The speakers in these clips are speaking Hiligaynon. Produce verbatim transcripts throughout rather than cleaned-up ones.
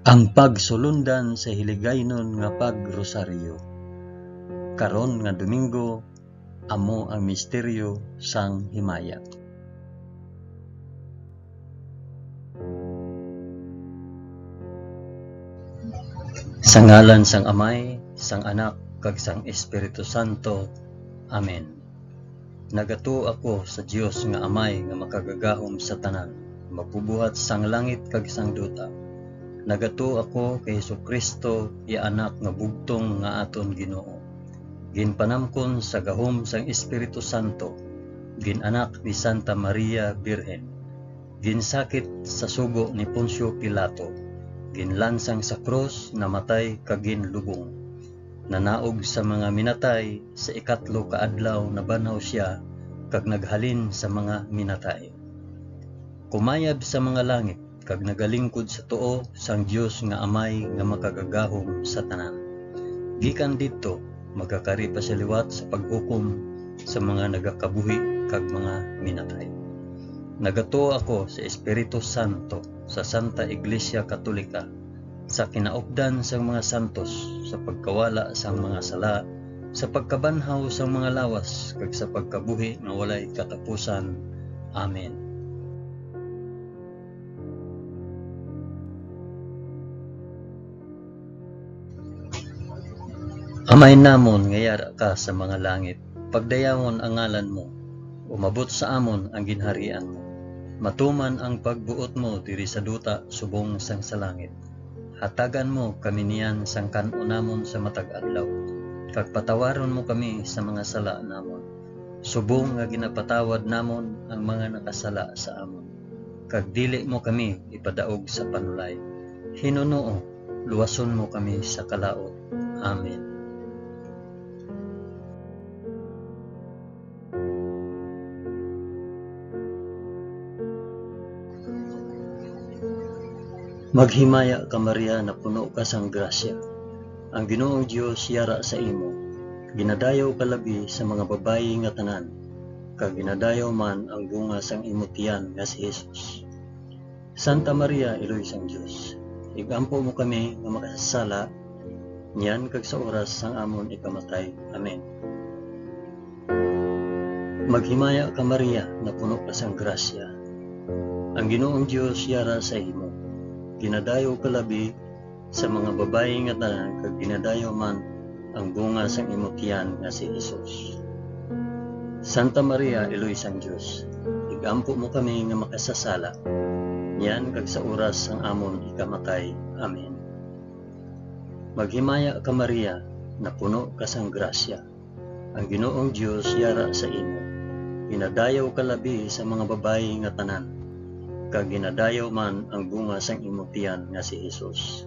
Ang pagsulundan sa hiligaynon nga pagrosaryo. Karon nga Domingo, amo ang misteryo sang himaya. Sa ngalan sang Amay, sang Anak, kag sang Espiritu Santo. Amen. Nagatuo ako sa Dios nga Amay nga makagagahom sa tanan, magbubuhat sang langit kag sang duta. Nagatuo ako kay Jesu-Cristo, iya Anak nga bugtong nga aton Ginoo. Ginpanamkon sa gahom sang Espiritu Santo, gin-anak ni Santa Maria Birhen, ginsakit sa sugo ni Poncio Pilato, ginlansang sa krus, namatay kag ginlubong. Nanaog sa mga minatay, sa ikatlo ka adlaw nabanhaw sia, kag naghalin sa mga minatay. Kumayab sa mga langit, kag nagalingkod sa tuo sang Dios nga Amay nga makagagahom sa tanan. Gikan didto, magakari pa sia liwat sa paghukom sa mga nagakabuhi kag mga minatay. Nagatuo ako sa Espiritu Santo, sa Santa Iglesia Katolika, sa kinaupdan sang mga santos, sa pagkawala sang mga sala, sa pagkabanhaw sang mga lawas, kag sa pagkabuhi nga walay katapusan. Amen. Amay namon nga yara ka sa mga langit, pagdayawon ang ngalan mo, umabot sa amon ang ginharian mo. Matuman ang pagbuot mo diri sa duta subong sang sa langit. Hatagan mo kami niyan sang kan-on namon sa matag adlaw, kag patawaron mo kami sa mga sala namon, subong nga ginapatawad namon ang mga nakasala sa amon. Kag dili mo kami ipadaog sa panulay. Hinunoo, luwason mo kami sa kalaut. Amen. Maghimaya ka, Maria, napuno ka sang grasya. Ang Ginoong Dios yara sa imo. Ginadayaw ka labi sa mga babayi nga tanan, kag ginadayaw man ang bunga sang imo tiyan nga si Jesus. Santa Maria, Iloy sang Dios, ig-ampo mo kami nga makasasala, niyan kag sa oras sang amon ikamatay. Amen. Maghimaya ka, Maria, napuno ka sang grasya. Ang Ginoong Dios yara sa imo. Ginadayaw ka labi sa mga babayi nga tanan, kag ginadayaw man ang bunga sang imo tiyan nga si Jesus. Santa Maria, Iloy sang Dios, ig-ampo mo kami nga makasasala, niyan kag sa oras sang amon ikamatay. Amen. Maghimaya ka, Maria, napuno ka sang grasya. Ang Ginoong Dios yara sa imo. Ginadayaw ka labi sa mga babayi nga tanan, kag ginadayaw man ang bunga sang imo tiyan nga si Jesus.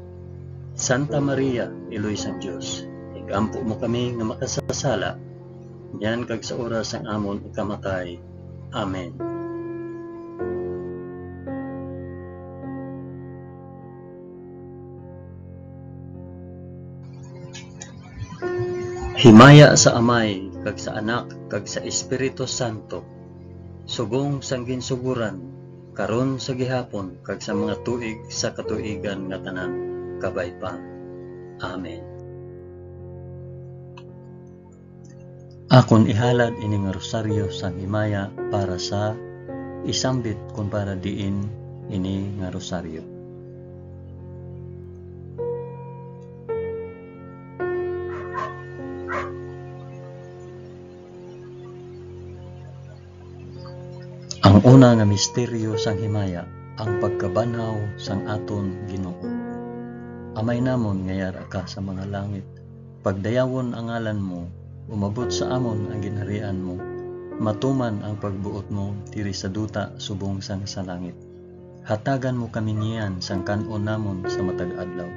Santa Maria, Iloy sang Dios, ig-ampo mo kami nga makasasala, niyan kag sa oras sang amon ikamatay. Amen. Himaya sa Amay, kag sa Anak, kag sa Espiritu Santo, subong sang ginsugoran, karon, sa gihapon, kag sa mga tuig sa katuigan nga tanan. Kabay pa. Amen. Akon ihalad ini nga rosaryo sang himaya para sa isambit kon para diin ini nga rosaryo. Ang una nga misteryo sang himaya, ang pagkabanhaw sang aton Ginoo. Amay namon nga yara ka sa mga langit, pagdayawon ang ngalan mo, umabot sa amon ang ginharian mo, matuman ang pagbuot mo diri sa duta subong sang sa langit. Hatagan mo kami niyan sang kan-on namon sa matag adlaw,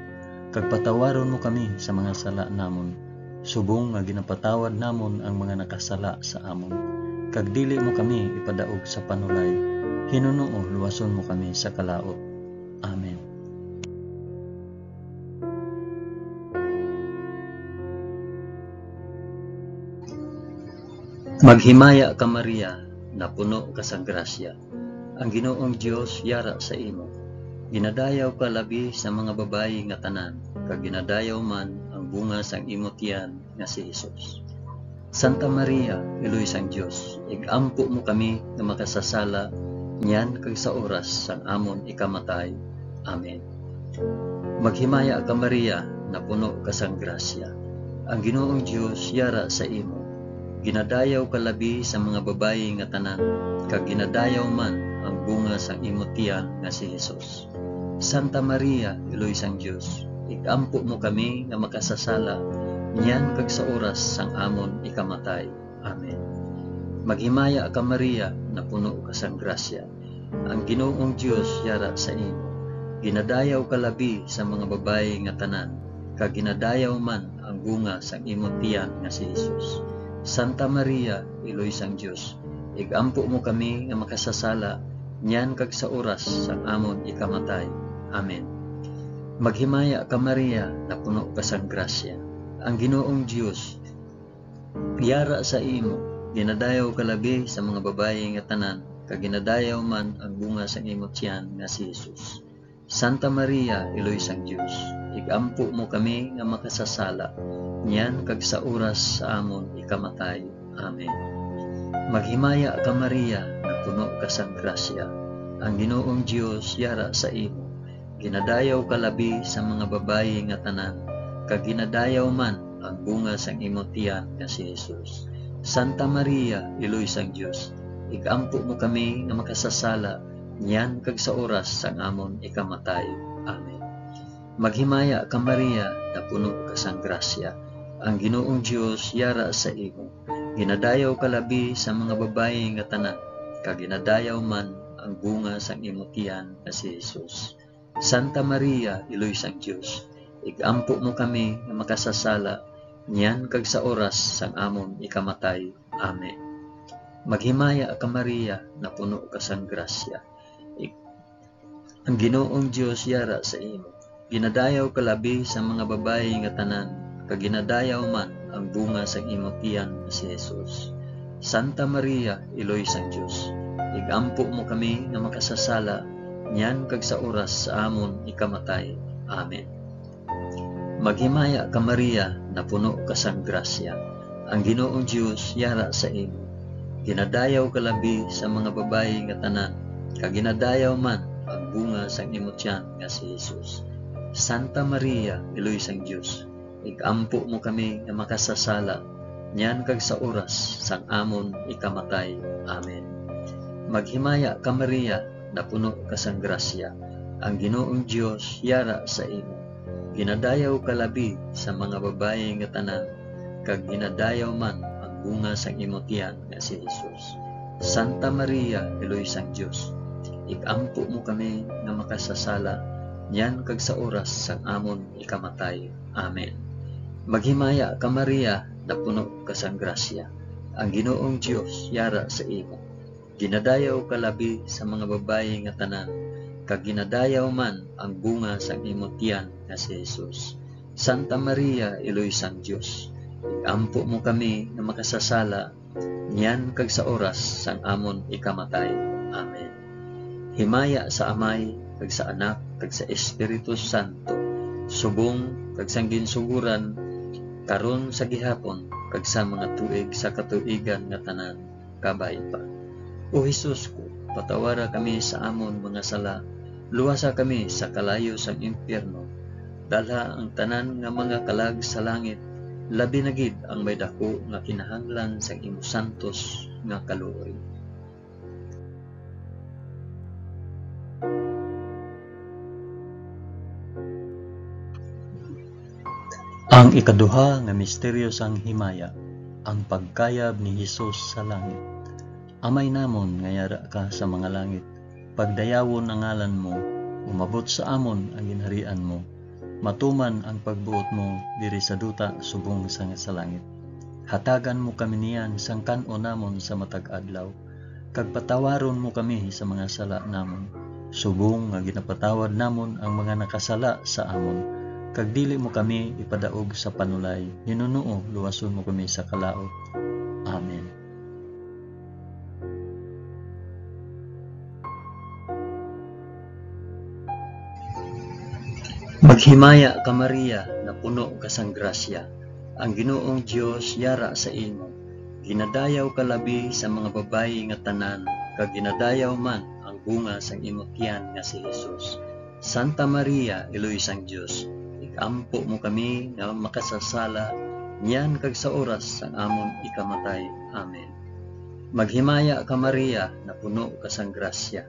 kag patawaron mo kami sa mga sala namon, subong nga ginapatawad namon ang mga nakasala sa amon, kag dili mo kami ipadaog sa panulay. Hinunoo, luwason mo kami sa kalaut. Amen. Maghimaya ka, Maria, napuno ka sang grasya. Ang Ginoong Dios yara sa imo. Ginadayaw ka labi sa mga babayi nga tanan, kag ginadayaw man ang bunga sang imo tiyan nga si Jesus. Santa Maria, Iloy sang Dios, ig-ampo mo kami nga makasasala niyan kag sa oras sang amon ikamatay. Amen. Maghimaya ka, Maria, napuno ka sang grasya. Ang Ginoong Dios yara sa imo. Ginadayaw ka labi sa mga babayi nga tanan, kag ginadayaw man ang bunga sang imo tiyan nga si Jesus. Santa Maria, Iloy sang Dios, ig-ampo mo kami nga makasasala niyan kag sa oras sang amon ikamatay. Amen. Maghimaya ka, Maria, napuno ka sang grasya. Ang Ginoong Dios yara sa imo. Ginadayaw ka labi sa mga babayi nga tanan, kag ginadayaw man ang bunga sang imo tiyan nga si Jesus. Santa Maria, Iloy sang Dios, ig-ampo mo kami nga makasasala niyan kag sa oras sang amon ikamatay. Amen. Maghimaya ka, Maria, napuno ka sang grasya. Ang Ginoong Dios yara sa imo. Ginadayaw ka labi sa mga babayi nga tanan, kag ginadayaw man ang bunga sang imo tiyan nga si Jesus. Santa Maria, Iloy sang Dios, ig-ampo mo kami nga makasasala niyan kag sa oras sa amon ikamatay. Amen. Maghimaya ka, Maria, napuno ka sang grasya. Ang Ginoong Dios yara sa imo. Ginadayaw ka labi sa mga babayi nga tanan, kag ginadayaw man ang bunga sang imo tiyan nga si Jesus. Santa Maria, Iloy sang Dios, ig-ampo mo kami nga makasasala niyan kag sa oras sang amon ikamatay. Amen. Maghimaya ka, Maria, napuno ka sang grasya. Ang Ginoong Dios yara sa imo. Ginadayaw ka labi sa mga babayi nga tanan, kag ginadayaw man ang bunga sang imo tiyan nga si Jesus. Santa Maria, Iloy sang Dios, ig-ampo mo kami nga makasasala niyan kag sa oras sang amon ikamatay. Amen. Maghimaya ka, Maria, napuno ka sang grasya. Ig-, ang Ginoong Dios yara sa imo. Ginadayaw ka labi sa mga babayi nga tanan, kag ginadayaw man ang bunga sang imo tiyan nga si Jesus. Santa Maria, Iloy sang Dios, ig-ampo mo kami nga makasasala niyan kag sa oras sa amon ikamatay. Amen. Maghimaya ka, Maria, napuno ka sang grasya. Ang Ginoong Dios yara sa imo. Ginadayaw ka labi sa mga babayi nga tanan, kag ginadayaw man ang bunga sang imo tiyan nga si Jesus. Santa Maria, Iloy sang Dios, ig-ampo mo kami nga makasasala niyan kag sa oras sang amon ikamatay. Amen. Maghimaya ka, Maria, napuno ka sang grasya. Ang Ginoong Dios yara sa imo. Ginadayaw ka labi sa mga babayi nga tanan, kag ginadayaw man ang bunga sang imo tiyan nga si Jesus. Santa Maria, Iloy sang Dios, ig-ampo mo kami nga makasasala niyan kag sa oras sang amon ikamatay. Amen. Maghimaya ka, Maria, napuno ka sang grasya. Ang Ginoong Dios yara sa imo. Ginadayaw ka labi sa mga babayi nga tanan, kag ginadayaw man ang bunga sang imo tiyan nga si Jesus. Santa Maria, Iloy sang Dios, ig-ampo mo kami nga makasasala niyan kag sa oras sang amon ikamatay. Amen. Himaya sa Amay, kag sa Anak, kag sa Espiritu Santo, subong kag sang ginsugoran, karon, sa gihapon, kag sa mga tuig sa katuigan nga tanan. Kabay pa. O Jesus ko, patawara kami sa amon mga sala, luwasa kami sa kalayo sang impyerno, dalha ang tanan nga mga kalag sa langit, labi na gid ang may daku nga kinahanglan sang imo santos nga kaluoy. Ang ikaduha nga misteryo sang himaya, ang pagkayab ni Jesus sa langit. Amay namon nga yara ka sa mga langit, pagdayawon ang ngalan mo, umabot sa amon ang ginharian mo, matuman ang pagbuot mo diri sa duta subong sang sa langit. Hatagan mo kami niyan sang kan-on namon sa matag adlaw, kag patawaron mo kami sa mga sala namon, subong nga ginapatawad namon ang mga nakasala sa amon, kag dili mo kami ipadaog sa panulay, hinunoo luwason mo kami sa kalaut. Amen. Maghimaya ka, Maria, napuno ka sang grasya, ang Ginoong Dios yara sa imo. Ginadayaw ka labi sa mga babayi nga tanan, kag ginadayaw man ang bunga sang imo tiyan nga si Jesus. Santa Maria, Iloy sang Dios, ig-ampo mo kami nga makasasala, niyan kag sa oras sang amon ikamatay. Amen. Maghimaya ka, Maria, napuno ka sang grasya,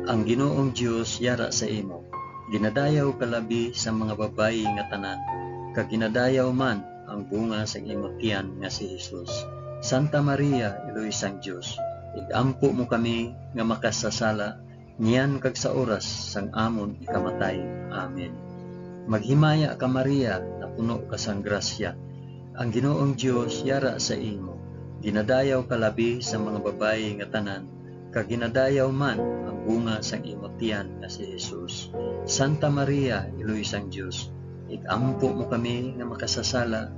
ang Ginoong Dios yara sa imo. Ginadayaw ka labi sa mga babayi nga tanan, kag ginadayaw man ang bunga sang imo tiyan nga si Jesus. Santa Maria, Iloy sang Dios, ig-ampo mo kami nga makasasala, niyan kag sa oras sang amon ikamatay. Amen. Maghimaya ka, Maria, napuno ka sang grasya, ang Ginoong Dios yara sa imo. Ginadayaw ka labi sa mga babayi nga tanan, kag ginadayaw man ang bunga sang imo tiyan nga si Jesus. Santa Maria, Iloy sang Dios, ig-ampo mo kami nga makasasala,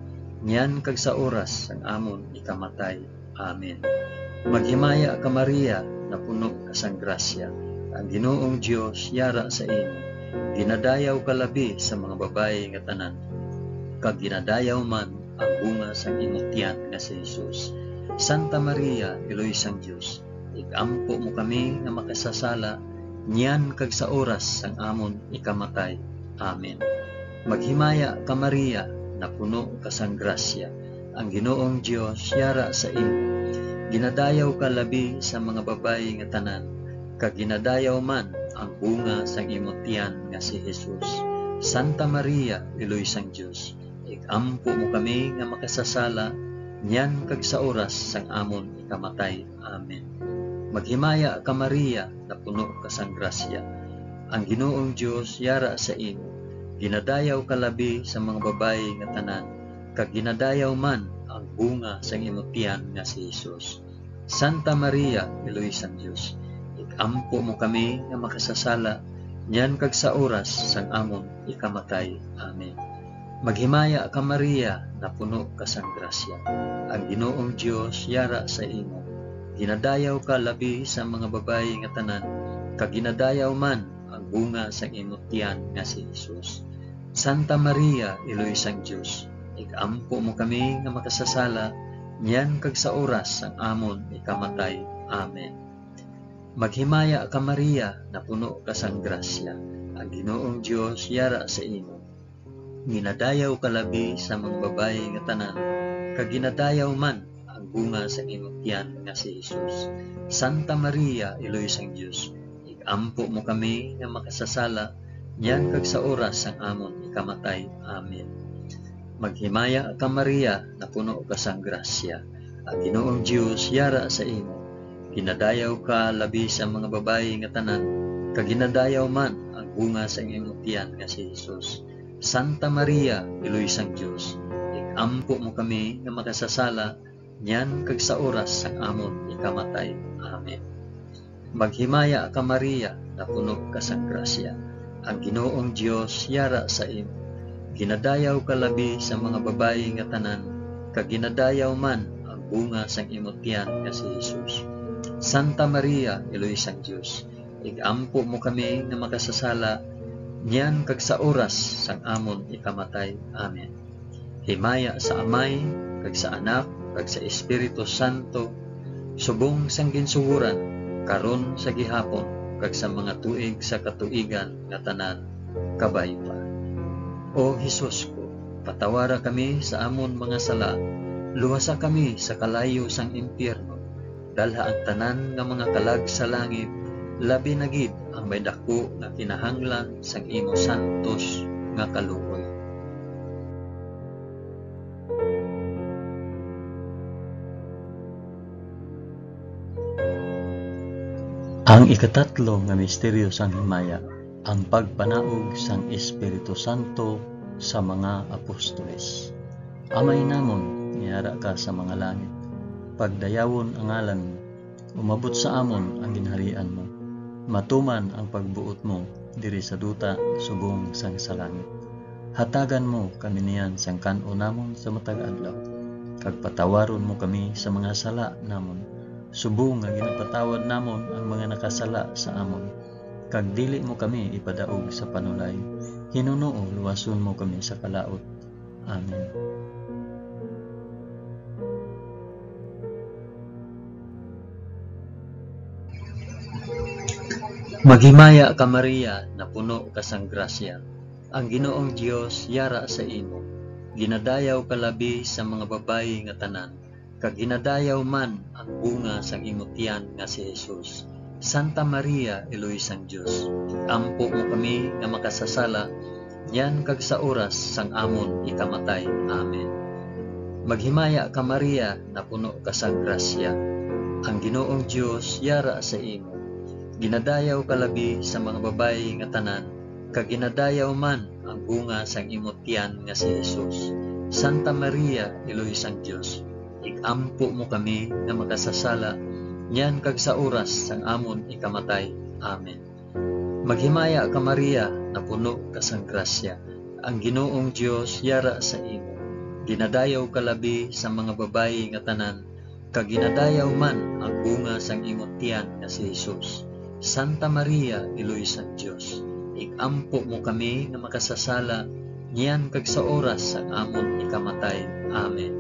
niyan kag sa oras sang amon ikamatay. Amen. Maghimaya ka, Maria, napuno ka sang grasya, ang Ginoong Dios yara sa imo. Ginadayaw ka labi sa mga babayi nga tanan, kag ginadayaw man ang bunga sang imo tiyan nga si Jesus. Santa Maria, Iloy sang Dios, ig-ampo mo kami nga makasasala, niyan kag sa oras sang amon ikamatay. Amen. Maghimaya ka, Maria, napuno ka sang grasya, ang Ginoong Dios yara sa imo. Ginadayaw ka labi sa mga babayi nga tanan, kag ginadayaw man ang bunga sang imo tiyan nga si Jesus. Santa Maria, Iloy sang Dios, ig-ampo mo kami nga makasasala, niyan kag sa oras sang amon ikamatay. Amen. Maghimaya ka, Maria, napuno ka sang grasya, ang Ginoong Dios yara sa imo. Ginadayaw ka labi sa mga babayi nga tanan, kag ginadayaw man ang bunga sang imo tiyan nga si Jesus. Santa Maria, Iloy sang Dios, ig-ampo mo kami nga makasasala, niyan kag sa oras sang amon ikamatay. Amen. Maghimaya ka, Maria, napuno ka sang grasya, ang Ginoong Dios yara sa imo. Ginadayaw ka labi sa mga babayi nga tanan, kag ginadayaw man ang bunga sang imo tiyan nga si Jesus. Santa Maria, Iloy sang Dios, ig-ampo mo kami nga makasasala, niyan kag sa oras sang amon ikamatay. Amen. Maghimaya ka, Maria, napuno ka sang grasya, ang Ginoong Dios yara sa imo. Ginadayaw ka labi sa mga babayi nga tanan, kag ginadayaw man ang bunga sang imo tiyan nga si Jesus. Santa Maria, Iloy sang Dios, ig-ampo mo kami nga makasasala, niyan kag sa oras sang amon ikamatay. Amen. Maghimaya ka, Maria, napuno ka sang grasya, ang Ginoong Dios yara sa imo. Ginadayaw ka labi sa mga babayi nga tanan, kag ginadayaw man ang bunga sang imo tiyan nga si Jesus. Santa Maria, Iloy sang Dios, ig-ampo mo kami nga makasasala, niyan kag sa oras sang amon ikamatay. Amen. Maghimaya ka, Maria, napuno ka sang grasya, ang Ginoong Dios yara sa imo. Ginadayaw ka labi sa mga babayi nga tanan, kag ginadayaw man ang bunga sang imo tiyan nga si Jesus. Santa Maria, Iloy sang Dios, ig-ampo mo kami nga makasasala, niyan kag sa oras sang amon ikamatay. Amen. Himaya sa Amay, kag sa Anak, kag sa Espiritu Santo, subong sang ginsugoran, karon, sa gihapon, kag sa mga tuig sa katuigan nga tanan. Kabay pa. O Jesus ko, patawara kami sa amon mga sala, luwasa kami sa kalayo sang impyerno, dalha ang tanan nga mga kalag sa langit, labi na gid ang may daku nga kinahanglan sang imo santos nga kaluoy. Ang ikatatlo nga misteryo sang himaya, ang pagpanaog sang Espiritu Santo sa mga apostoles. Amay namon, nga yara ka sa mga langit, pagdayawon ang ngalan mo, umabot sa amon ang ginharian mo, matuman ang pagbuot mo diri sa duta subong sang sa langit. Hatagan mo kami niyan sang kan-o namon sa matag adlaw, kag patawaron mo kami sa mga sala namon, subong nga ginapatawad namon ang mga nakasala sa amon, kag dili mo kami ipadaog sa panulay, Hinunoo, luwason mo kami sa kalaut. Amen. Maghimaya ka, Maria, napuno ka sang grasya. Ang Ginoong Dios yara sa imo. Ginadayaw ka labi sa mga babayi nga tanan, kag ginadayaw man ang bunga sang imo tiyan nga si Jesus. Santa Maria, Iloy sang Dios, ampo mo kami nga makasasala, niyan kag sa oras sang amon ikamatay. Amen. Maghimaya ka, Maria, napuno ka sang grasya. Ang Ginoong Dios yara sa imo. Ginadayaw ka labi sa mga babayi nga tanan, kag ginadayaw man ang bunga sang imo tiyan nga si Jesus. Santa Maria, Iloy sang Dios, ig-ampo mo kami nga makasasala, niyan kag sa oras sang amon ikamatay. Amen. Maghimaya ka, Maria, napuno ka sang grasya. Ang Ginoong Dios yara sa imo. Ginadayaw ka labi sa mga babayi nga tanan, kag ginadayaw man ang bunga sang imo tiyan nga si Jesus. Santa Maria, Iloy sang Dios, ig-ampo mo kami nga makasasala, niyan kag sa oras sang amon ikamatay. Amen.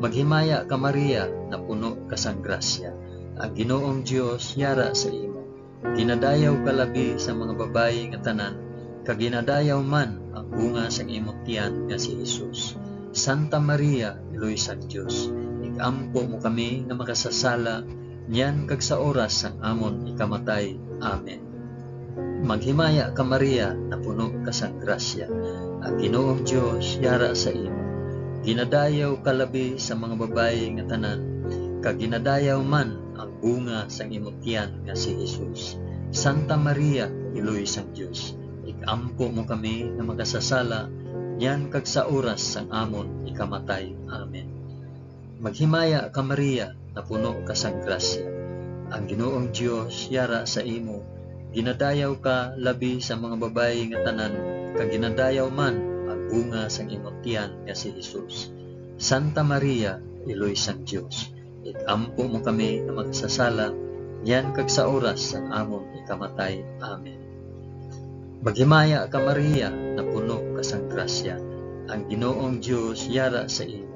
Maghimaya ka, Maria, napuno ka sang grasya. Ang Ginoong Dios yara sa imo. Ginadayaw ka labi sa mga babayi nga tanan, kag ginadayaw man ang bunga sang imo tiyan nga si Jesus. Santa Maria, Iloy sang Dios, ig-ampo mo kami nga makasasala, niyan kag sa oras sang amon ikamatay. Amen. Maghimaya ka, Maria, napuno ka sang grasya. Ang Ginoong Dios yara sa imo. Ginadayaw ka labi sa mga babayi nga tanan, kag ginadayaw man ang bunga sang imo tiyan nga si Jesus. Santa Maria, Iloy sang Dios, ig-ampo mo kami nga makasasala, niyan kag sa oras sang amon ikamatay. Amen. Maghimaya ka, Maria, napuno ka sang grasya. Ang Ginoong Dios yara sa imo. Ginadayaw ka labi sa mga babayi nga tanan, kag ginadayaw man ang bunga sang imo tiyan nga si Jesus. Santa Maria, Iloy sang Dios, ig-ampo mo kami nga makasasala, niyan kag sa oras sang amon ikamatay. Amen. Maghimaya ka, Maria, napuno ka sang grasya. Ang Ginoong Dios yara sa imo.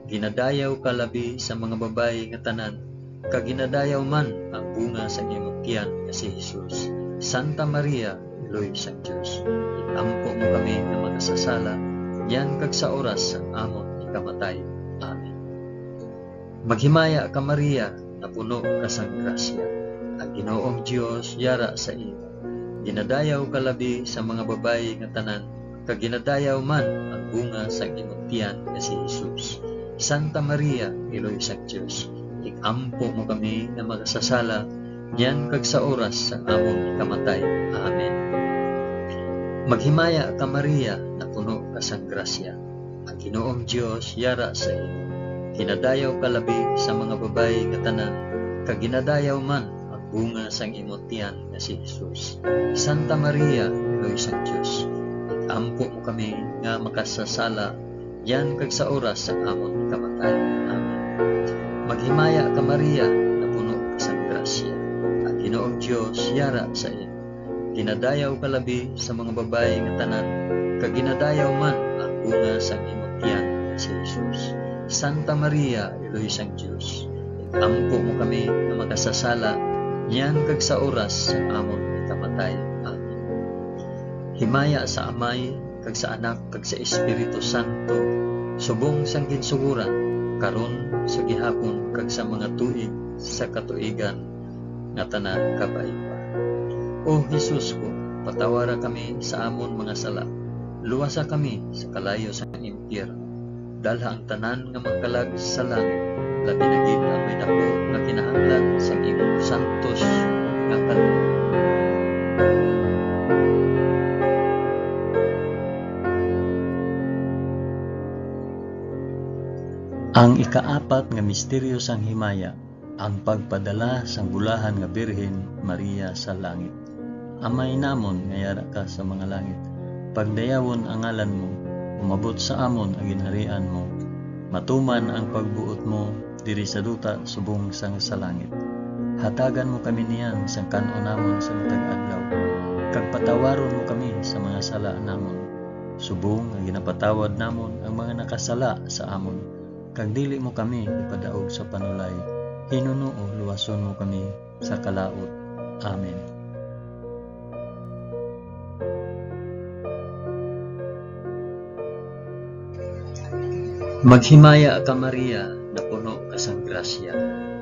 Ginadayaw ka labi sa mga babayi nga tanan, kag ginadayaw man ang bunga sang imo tiyan nga si Jesus. Santa Maria, Iloy sang Dios, ig-ampo mo kami nga makasasala, niyan kag sa oras sang amon ikamatay. Amen. Maghimaya ka, Maria, napuno ka sang grasya. Ang Ginoong Dios yara sa imo. Ginadayaw ka labi sa mga babayi nga tanan, kag ginadayaw man ang bunga sang imo tiyan nga si Jesus. Santa Maria, Iloy sang Dios, ig-ampo mo kami nga makasasala, niyan kag sa oras sang amon kamatay. Amen. Maghimaya ka, Maria, napuno ka sang grasya. Ang Ginoong Dios yara sa imo. Ginadayaw ka labi sa mga babayi nga tanan, kag ginadayaw man ang bunga sang imo tiyan nga si Jesus. Santa Maria, Iloy sang Dios, ig-ampo mo kami nga makasasala, niyan kag sa oras sang amon kamatay. Amen. Maghimaya ka, Maria, napuno ka sang grasya. Ang Ginoong Dios yara sa imo. Ginadayaw ka labi sa mga babayi nga tanan, kag ginadayaw man ang bunga sang imo tiyan nga si Jesus. Santa Maria, Iloy sang Dios, ig-ampo mo kami nga makasasala, niyan kag sa oras sang amon ikamatay. Amen. Himaya sa Amay, kag sa Anak, kag sa Espiritu Santo, subong sang ginsugoran, karon, sa gihapon, kag sa mga tuig sa katuigan nga tanan. Kabay pa. O Jesus ko, patawara kami sa amon mga sala, luwasa kami sa kalayo sang impyerno, dalha ang tanan nga magkalag sa langit, labi na gid ang may daku nga kinahanglan sang imong santos nga kalooban. Ang ikaapat nga misteryo sang himaya, ang pagpadala sang bulahan nga Birhen Maria sa langit. Amay namon nga yara ka sa mga langit, pagdayawon ang ngalan mo, umabot sa amon ang ginharian mo, matuman ang pagbuot mo diri sa duta subong sang sa langit. Hatagan mo kami niyan sang kan-on namon sa matag adlaw. kag patawaron mo kami sa mga sala namon, subong nga ginapatawad namon ang mga nakasala sa amon, kag dili mo kami ipadaog sa panulay, hinunoo luwason mo kami sa kalaut. Amen. Maghimaya ka, Maria, napuno ka sang grasya.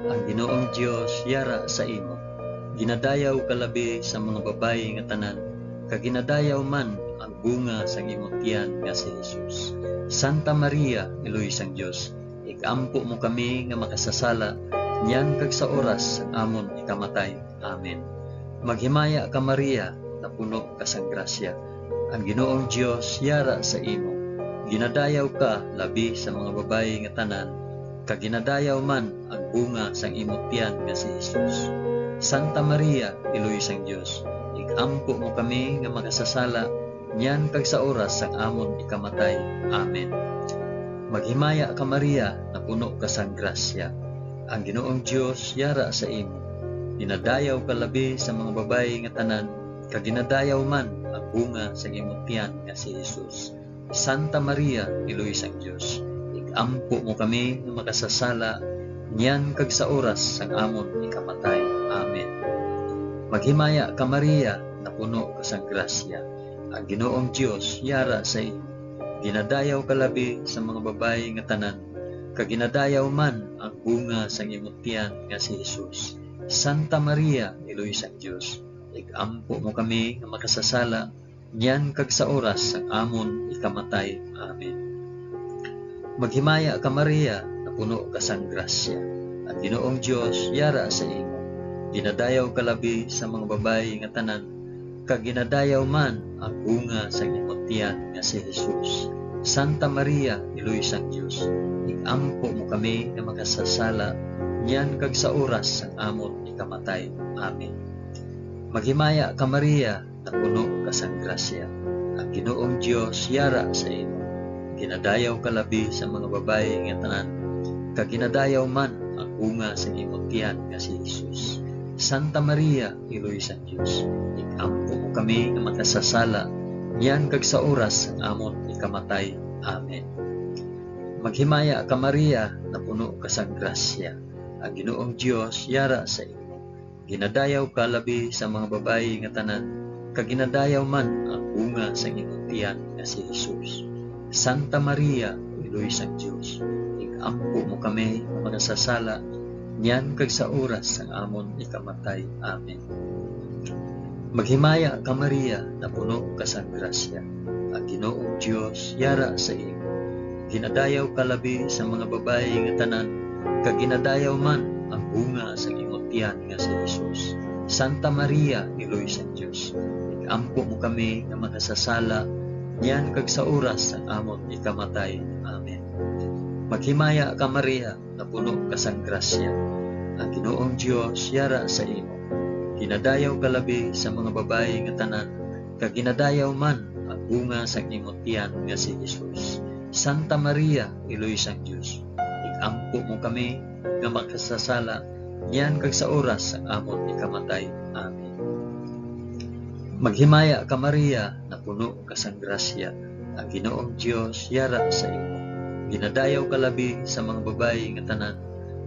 Ang Ginoong Dios yara sa imo. Ginadayaw ka labi sa mga babayi nga tanan, kag ginadayaw man ang bunga sang imo tiyan nga si Jesus. Santa Maria, Iloy sang Dios, ig-ampo mo kami nga makasasala, niyan kag sa oras sang amon ikamatay. Amen. Maghimaya ka, Maria, napuno ka sang grasya. Ang Ginoong Dios yara sa imo. Ginadayaw ka labi sa mga babayi nga tanan, kag ginadayaw man ang bunga sang imo tiyan nga si Jesus. Santa Maria, Iloy sang Dios, ig-ampo mo kami nga makasasala, niyan kag sa oras sang amon ikamatay. Amen. Maghimaya ka, Maria, napuno ka sang grasya. Ang Ginoong Dios yara sa imo. Ginadayaw ka labi sa mga babayi nga tanan, kag ginadayaw man ang bunga sang imo tiyan nga si Jesus. Santa Maria, Iloy sang Dios, ig-ampo mo kami nga makasasala, niyan kag sa oras sang amon ikamatay. Amen. Maghimaya ka, Maria, napuno ka sang grasya. Ang Ginoong Dios yara sa imo. Ginadayaw ka labi sa mga babayi nga tanan, kag ginadayaw man ang bunga sang imo tiyan nga si Jesus. Santa Maria, Iloy sang Dios, ig-ampo mo kami nga makasasala, niyan kag sa oras sang amon ikamatay. Amen. Maghimaya ka, Maria, napuno ka sang grasya. Ang Ginoong Dios yara sa imo. Ginadayaw ka labi sa mga babayi nga tanan, kag ginadayaw man ang bunga sang imo tiyan nga si Jesus. Santa Maria, Iloy sang Dios, ig-ampo mo kami nga makasasala, niyan kag sa oras sang amon ikamatay. Amen. Maghimaya ka, Maria, napuno ka sang grasya. Ang Ginoong Dios yara sa imo. Ginadayaw ka labi sa mga babayi nga tanan, kag ginadayaw man ang bunga sang imo tiyan nga si Jesus. Santa Maria, Iloy sang Dios, ig-ampo mo kami nga makasasala, niyan kag sa oras sang amon ikamatay. Amen. Maghimaya ka, Maria, napuno ka sang grasya. Ang Ginoong Dios yara sa imo. Ginadayaw ka labi sa mga babayi nga tanan, kag ginadayaw man ang bunga sang imong tiyan nga si Jesus. Santa Maria, Iloy sang Dios, ig-ampo mo kami nga makasasala, niyan kag sa oras sang amon ikamatay. Amen. Maghimaya ka, Maria, napuno ka sang grasya. Ang Ginoong Dios yara sa imo. Ginadayaw ka labi sa mga babayi nga tanan, kag ginadayaw man ang bunga sang imo tiyan nga si Jesus. Santa Maria, Iloy sang Dios, ig-ampo mo kami nga makasasala, niyan kag sa oras sang amon ikamatay. Amen. Maghimaya ka, Maria, napuno ka sang grasya. Ang Ginoong Dios yara sa imo. Ginadayaw ka labi sa mga babayi nga tanan, kag ginadayaw man ang bunga sang imo tiyan nga si Jesus. Santa Maria, Iloy sang Dios, ig-ampo mo kami nga makasasala, niyan kag sa oras sang amon ikamatay. Amen. Maghimaya ka, Maria, napuno ka sang grasya, ang Ginoong Dios yara sa imo. Ginadayaw ka labi sa mga babayi nga tanan,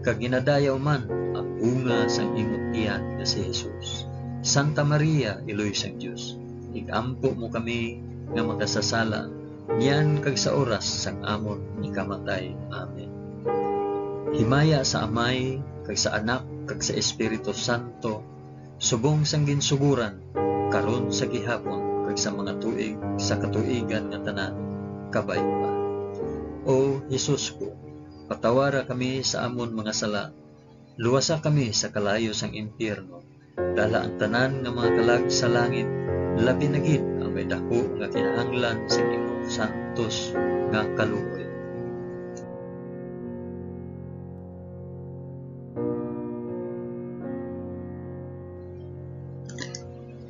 kag ginadayaw man ang bunga sang imo tiyan nga si Jesus. Santa Maria, Iloy sang Dios, ig-ampo mo kami nga makasasala, niyan kag sa oras sang amon ikamatay. Amen. Himaya sa Amay, kag sa Anak, kag sa Espiritu Santo, subong sang ginsugoran, karon, sa gihapon, kag sa mga tuig sa katuigan nga tanan. Kabay pa. O Jesus ko, patawara kami sa amon mga sala, luwasa kami sa kalayo sang impyerno, dala ang tanan nga mga kalag sa langit, labi na gid ang may daku nga kinahanglan sang imong santos nga kaluoy.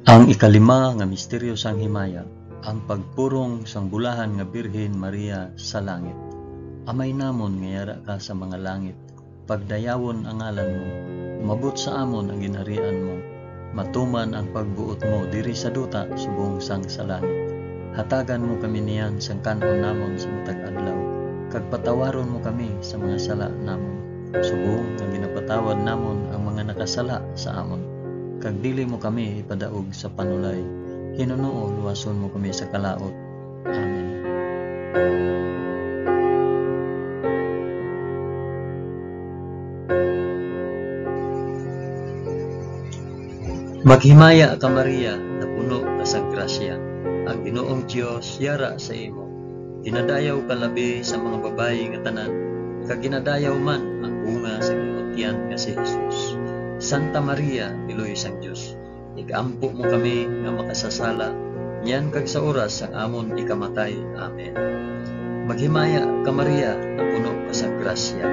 Ang ikalima nga misteryo sang himaya, ang pagpurong sang bulahan nga Birhen Maria sa langit. Amay namon nga yara ka sa mga langit, pagdayawon ang ngalan mo, umabot sa amon ang ginharian mo, matuman ang pagbuot mo diri sa duta subong sang sa langit. Hatagan mo kami niyan sang kan-on namon sa matag adlaw, kag patawaron mo kami sa mga sala namon, subong nga ginapatawad namon ang mga nakasala sa amon. Kag dili mo kami ipadaog sa panulay, hinunoo luwason mo kami sa kalaut. Amen. Maghimaya ka, Maria, napuno ka sang grasya. Ang Ginoong Dios yara sa imo. Ginadayaw ka labi sa mga babayi nga tanan, kag ginadayaw man ang bunga sang imong tiyan nga si Jesus. Santa Maria, Iloy sang Dios, igampo mo kami nga makasasala, niyan kag sa oras sang amon ikamatay. Amen. Maghimaya ka, Maria, napuno ka sang grasya.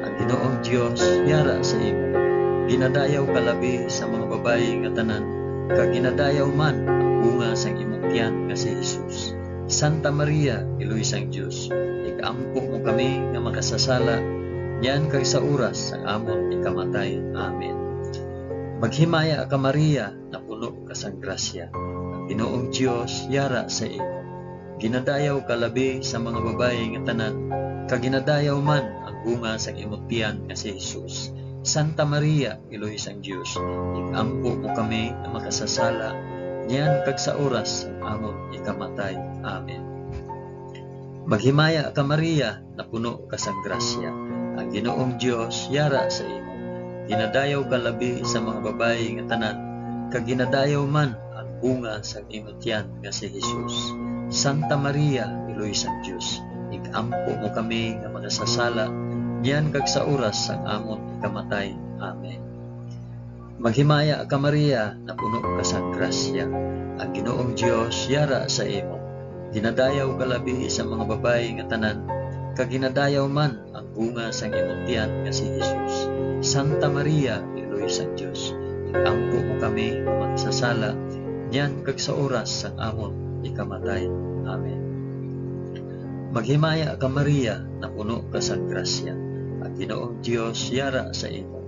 Ang Ginoong Dios yara sa imo. Ginadayaw ka labi sa mga babayi nga tanan, kag ginadayaw man ang bunga sang imong tiyan nga si Jesus. Santa Maria, Iloy sang Dios, igampo mo kami nga makasasala, niyan kag sa oras sang amon ikamatay. Amen. Maghimaya ka, Maria, napuno ka sang grasya. Ang Ginoong Dios yara sa imo. Ginadayaw ka labi sa mga babayi nga tanan, kag ginadayaw man ang bunga sang imong tiyan nga si Jesus. Santa Maria, Iloy sang Dios, igampo mo kami nga makasasala, niyan kag sa oras sang amon ikamatay. Amen. Maghimaya ka, Maria, napuno ka sang grasya. Ang Ginoong Dios yara sa imo. Ginadayaw ka labi sa mga babayi nga tanan, kag ginadayaw man ang bunga sang imo tiyan nga si Jesus. Santa Maria, Iloy sang Dios, igampo mo kami nga makasasala, niyan kag sa oras sang amon ikamatay. Amen. Maghimaya ka, Maria, napuno ka sang grasya. Ang Ginoong Dios yara sa imo. Ginadayaw ka labi sa mga babayi nga tanan, kag ginadayaw man ang bunga sang imong tiyan nga si Jesus. Santa Maria, Iloy sang Dios, igampo mo kami nga makasasala, niyan kag sa oras sang amon ikamatay. Amen. Maghimaya ka, Maria, napuno ka sang grasya. Ang Ginoong Dios yara sa imo.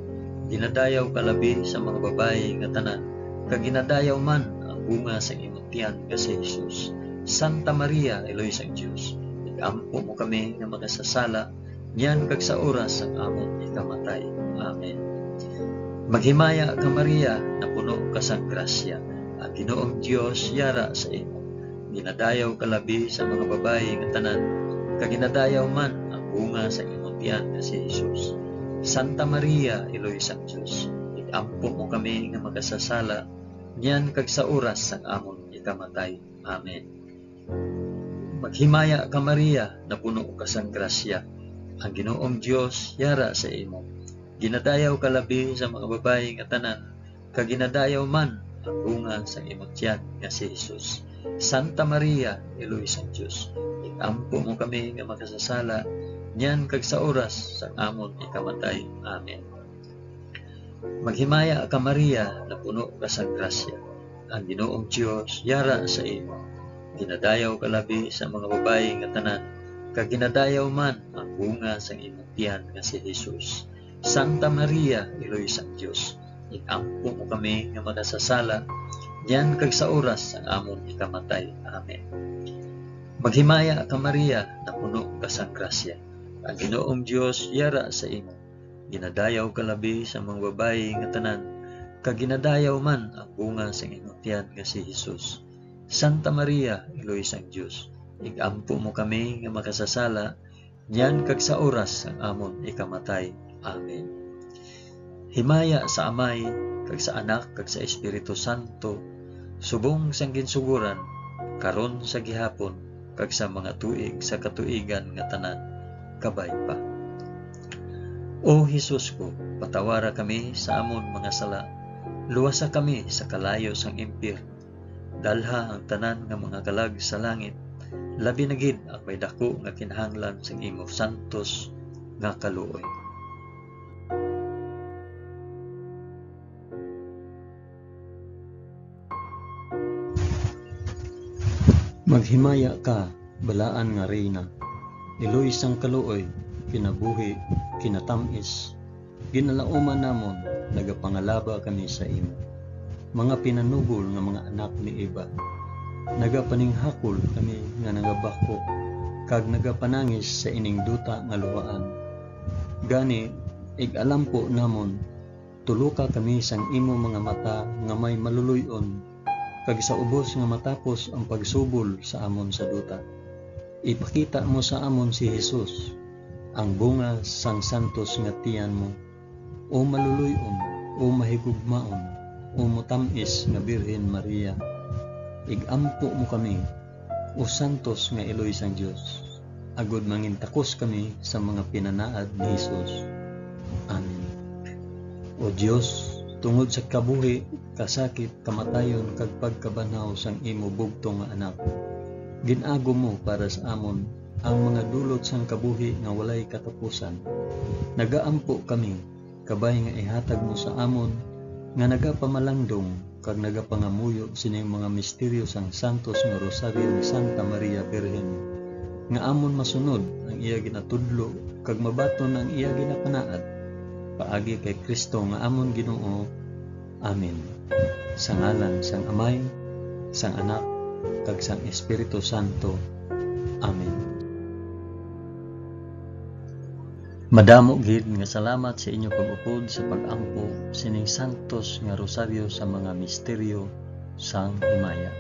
Ginadayaw ka labi sa mga babayi nga tanan, kag ginadayaw man ang bunga sang imong tiyan nga si Jesus. Santa Maria, Iloy sang Dios, igampo mo kami nga makasasala, niyan kag sa oras sang amon ikamatay. Amen. Maghimaya ka, Maria, napuno ka sang grasya. Ang Ginoong Dios yara sa imo. Ginadayaw ka labi sa mga babayi nga tanan, kag ginadayaw man ang bunga sa imong tiyan nga si Jesus. Santa Maria, Iloy sang Dios, igampo mo kami nga makasasala, niyan kag sa oras sang amon ikamatay. Amen. Maghimaya ka, Maria, napuno ka sang grasya. Ang Ginoong Dios yara sa imo. Ginadayaw ka labi sa mga babayi nga tanan, kag ginadayaw man ang bunga sang imong tiyan nga si Jesus. Santa Maria, Iloy sang Dios, igampo mo kami nga makasasala, niyan kag sa oras sang amon ikamatay. Amen. Maghimaya ka, Maria, napuno ka sang grasya. Ang Ginoong Dios yara sa imo. Ginadayaw ka labi sa mga babayi nga tanan, kag ginadayaw man ang bunga sang imong tiyan nga si Jesus. Santa Maria, Iloy sang Dios, igampo mo kami nga makasasala, niyan kag sa oras sang amon ikamatay. Amen. Maghimaya ka, Maria, napuno ka sang grasya. Ang Ginoong Dios yara sa imo. Ginadayaw ka labi sa mga babayi nga tanan, kag ginadayaw man ang bunga sang imong tiyan nga si Jesus. Santa Maria, Iloy sang Dios, igampo mo kami nga makasasala, niyan kag sa oras sang amon ikamatay. Amen. Himaya sa Amay, kag sa Anak, kag sa Espiritu Santo, subong sang ginsugoran, karon, sa gihapon, kag sa mga tuig sa katuigan nga tanan. Kabay pa. O Jesus ko, patawara kami sa amon mga sala, luwasa kami sa kalayo sang impyerno, dalha ang tanan nga mga kalag sa langit, labi na gid ang may daku nga kinahanglan sang imo santos nga kaluoy. Maghimaya ka, balaan nga Reyna, iloy sang kaluoy, kinabuhi, kinatamis, ginalauman namon, nagapangalaba kami sa imo. mga pinanubol nga mga anak ni Eva. Nagapaninghakol kami nga nagabakho kag nagapanangis sa ining duta nga luhaan. Gani, ig-alampo namon, tuluka kami sang imo mga mata nga may maluloy-on, kag sa ubos nga matapos ang pagsubol sa amon sa duta, ipakita mo sa amon si Jesus, ang bunga sang santos nga tiyan mo. O maluloy-on, o mahigugmaon, o matam-is nga Birhen Maria, ig-ampo mo kami, o santos nga iloy sang Dios, agod mangintakos kami sa mga pinanaad ni Jesus. Amen. O Dios, tungod sa kabuhi, kasakit, kamatayon, kag pagkabanhaw sang imo bugtong nga Anak, gin-agom mo para sa amon ang mga dulot sang kabuhi nga walay katapusan. Nagaampo kami, kabay nga ihatag mo sa amon nga nagapamalandong kag nagapangamuyo sining mga misteryo sang santos nga Rosaryo ni Santa Maria Birhen, nga amon masunod ang iya ginatudlo kag mabaton ang iya ginapanaad, paagi kay Cristo nga amon Ginoo. Amen. Sa ngalan sang Amay, sang Anak, kag sang Espiritu Santo. Amen. Madamo gid nga salamat sa inyo pag-upod sa pag-ampo sining santos nga rosaryo sa mga misteryo sang himaya.